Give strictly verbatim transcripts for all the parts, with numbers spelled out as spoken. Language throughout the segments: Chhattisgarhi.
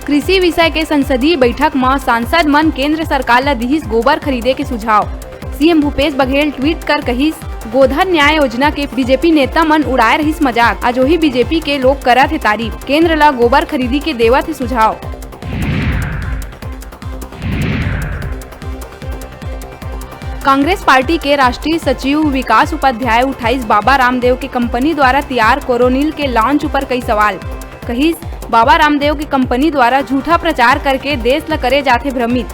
कृषि विषय के संसदीय बैठक म सांसद मन केंद्र सरकार ल दिहिस गोबर खरीदे के सुझाव। सीएम भूपेश बघेल ट्वीट कर कहिस, गोधन न्याय योजना के बीजेपी नेता मन उड़ाए रहिस मजाक, आज ओही बीजेपी के लोग करत हे तारीफ, केंद्र ल गोबर खरीदी के देवत हे सुझाव। कांग्रेस पार्टी के राष्ट्रीय सचिव विकास उपाध्याय उठाइस बाबा रामदेव के कंपनी द्वारा तैयार कोरोनिल के लॉन्च ऊपर कई सवाल। कहिस, बाबा रामदेव के कंपनी द्वारा झूठा प्रचार करके देश ल करे जाथे भ्रमित।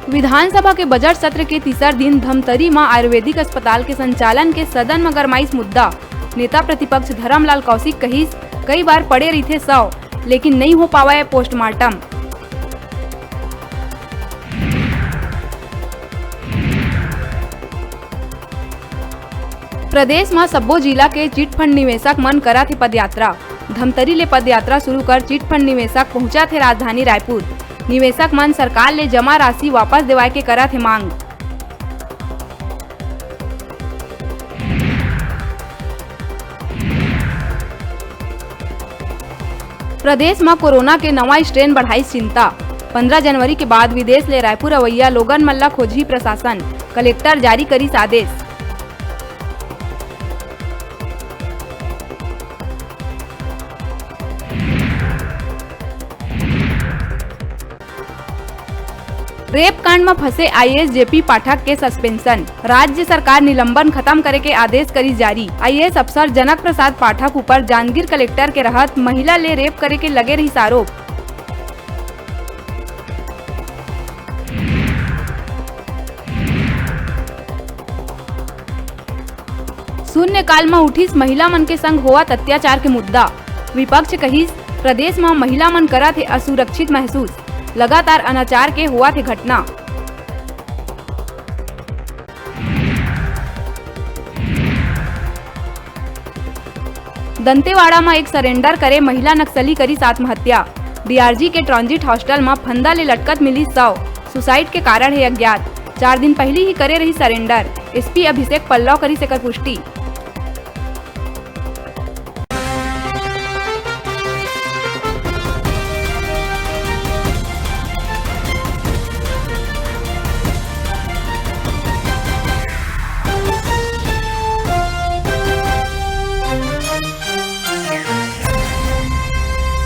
विधानसभा के बजट सत्र के तीसर दिन धमतरी म आयुर्वेदिक अस्पताल के संचालन के सदन म गरमाइस मुद्दा। नेता प्रतिपक्ष धरमलाल कौशिक कहिस, कई बार पड़े रहिथे शव, लेकिन नइ हो पावय पोस्टमार्टम। प्रदेश म सब्बो जिला के चिटफंड निवेशक मन करत हे पदयात्रा। धमतरी ले पदयात्रा शुरू कर चिटफंड निवेशक पहुंचत हे राजधानी रायपुर। निवेशक मन सरकार ले जमा राशि वापस देवाय के करत हे मांग। प्रदेश म कोरोना के नवा स्ट्रेन बढ़ाइस चिंता। पंद्रह जनवरी के बाद विदेश ले रायपुर अवइया लोगन मन ल खोजही प्रशासन, कलेक्टर जारी करिस आदेश। रेप कांड म फंसे आईएएस जेपी पाठक के सस्पेंशन, राज्य सरकार निलंबन खत्म करे के आदेश करिस जारी। आईएएस अफसर जनक प्रसाद पाठक ऊपर जांजगीर कलेक्टर के रहत महिला ले रेप करे के लगे रहिस आरोप। शून्यकाल म उठिस महिला मन के संग होवत अत्याचार के मुद्दा। विपक्ष कहिस, प्रदेश म महिला मन करत हे असुरक्षित महसूस, लगातार अनाचार के होवत हे घटना। दंतेवाड़ा म एक सरेंडर करे महिला नक्सली करिस आत्महत्या। डीआरजी के ट्रांजिट हॉस्टल म फंदा ले लटकत मिलिस शव, सुसाइड के कारण हे अज्ञात। चार दिन पहिली ही करे रहिस सरेंडर, एसपी अभिषेक पल्लव करिस एकर पुष्टि।